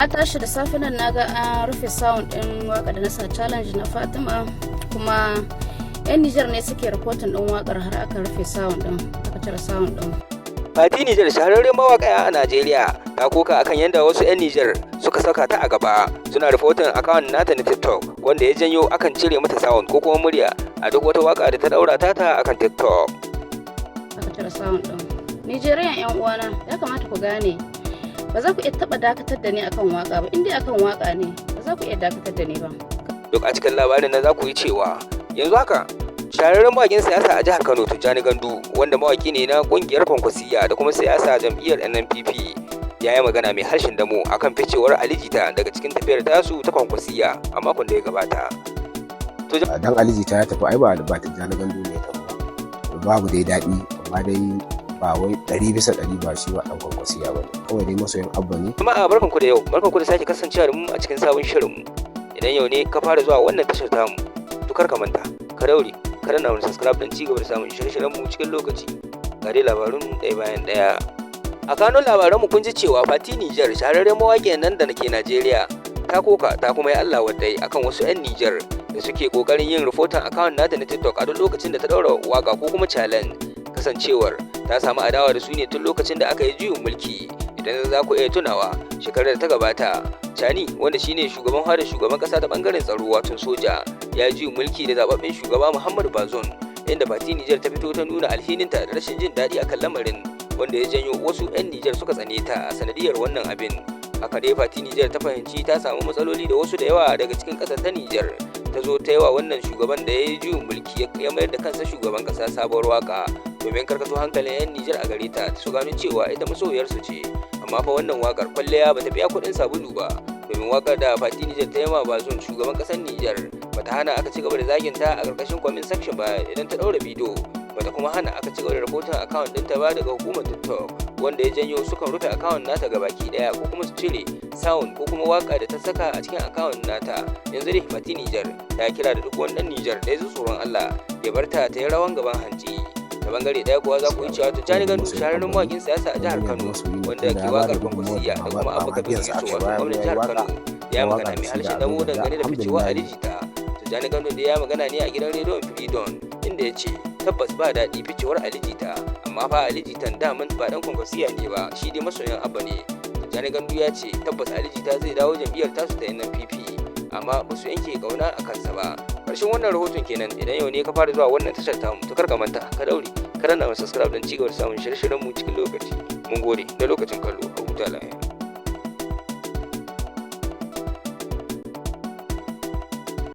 Na tashi da safe nan na ga an rufe sound din waka da na sa challenge na Fatima, kuma 'yan Nijar ne suke reporting din wakar har aka rufe sound din, aka cire sound din. Fati Nijar, shahararren mawaƙa a Najeriya, ta koka akan yadda wasu 'yan Nijar suka saka ta a gaba suna reporting account nata na TikTok, wanda ya janyo akan cire mata sound ko kuma murya a duk wata waka da ta daura tata akan TikTok. Aka cire sound din. Nijeriyan 'yan uwana, ya kamata ku gane ba za ku iya taba dakatar da ni akan waka ba. In dai akan waka ne, ba za ku iya dakatar da ni ba. Duk a cikin labarin nan za ku yi cewa yanzu haka shahararren mawaƙin siyasa a jihar Kano, Tijjani Gandu, wanda mawaƙi ne na ƙungiyar Kwankwasiyya da kuma siyasa jam'iyyar NNPP, ya yi magana mai harshen damo akan ficewar Ali Jita daga cikin tafiyar tasu ta Kwankwasiyya a makon da ya gabata. Dan Ali Jita ya tafi, ai ba Tijjani Gandu ne ya tafi ba. Babu dai daɗi, amma dai ba wai 100% ba shi ba ɗan Kwankwasiyya ba ne, kawai dai masoyin Abba ne. Jama'a, barkanku da yau, barkanku da sake kasancewa da mu a cikin sabon shirinmu. Idan yau ne ka fara zuwa wannan tashar tamu, to kar ka manta, ka daure ka danna wani subscribe don ci gaba da samun shirye-shiryen mu cikin lokaci. Ga dai labarun ɗaya bayan ɗaya. A kanun labaranmu kun ji cewa Fati Nijar, shahararren mawaƙiyan nan da ke Najeriya, ta koka ta kuma yi Allah wadai akan wasu 'yan Nijar da suke kokarin yin reporting account nata na TikTok a duk lokacin da ta ɗaura waka ko kuma challenge, kasancewar ta samu adawa da su ne tun lokacin da aka yi juyin mulki. Idan za ku iya tunawa, shekarar da ta gabata, Tchiani, wanda shine shugaban fadar shugaban kasa ta bangaren tsaro, wato soja, ya juyin mulki da zababben shugaba Muhammadu Bazoum, inda Fati Nijar ta fito ta nuna alhininta da rashin jin daɗi akan lamarin, wanda ya janyo wasu 'yan Nijar suka tsane ta a sanadiyar wannan abin. Haka dai Fati Nijar ta fahimci ta samu matsaloli da wasu da yawa daga cikin ƙasar ta Nijar, ta zo ta yi wa wannan shugaban da ya yi juyin mulki ya mayar da kansa shugaban ƙasa sabuwar waka domin karkato hankalin 'yan Nijar a gare ta, su gano cewa ita masoyarsu ce. Amma fa wannan wakar kwalliya bata biya kuɗin sabulu ba, domin wakar da Fati Nijar ta yi ma Bazoum, shugaban ƙasar Nijar, bata hana aka ci gaba da zagin ta a ƙarƙashin comment section ba idan ta ɗaura bidiyo, bata kuma hana aka ci gaba da reporting account ɗinta ba daga hukumar TikTok, wanda ya janyo sukan rufe account nata gabaki ɗaya ko kuma su cire sound ko kuma waka da ta saka a cikin account nata. Yanzu dai Fati Nijar ta kira da duk wani ɗan Nijar da ya ji tsoron Allah ya bar ta ta yi rawan gaban hantsi. Ta bangare ɗaya kuwa, za ku yi cewa Tijjani Gandu, shahararren mawaƙin siyasa a jihar Kano wanda ke waƙar Kwankwasiyya da kuma Abba Kabir Yusuf, wato gwamnan jihar Kano, ya magana mai harshen damo dangane da ficewa Ali Jita. Tijjani Gandu da ya magana ne a gidan rediyon Freedom, inda ya ce tabbas ba daɗi ficewar Ali Jita, amma fa Ali Jitan daman ba ɗan Kwankwasiyya ne ba, shi dai masoyan Abba ne. Tijjani Gandu ya ce tabbas Ali Jita zai dawo jam'iyyar tasu ta NNPP, amma ba su yanke kauna a kansa ba. Karshen wannan rahoton kenan. Idan yau ne ka fara zuwa wannan tashar tamu, to kar ka manta, ka daure ka danna subscribe don cigaba da samun shirye-shiryen mu cikin lokaci. Mun gode da lokacin kallo, a huta lafiya.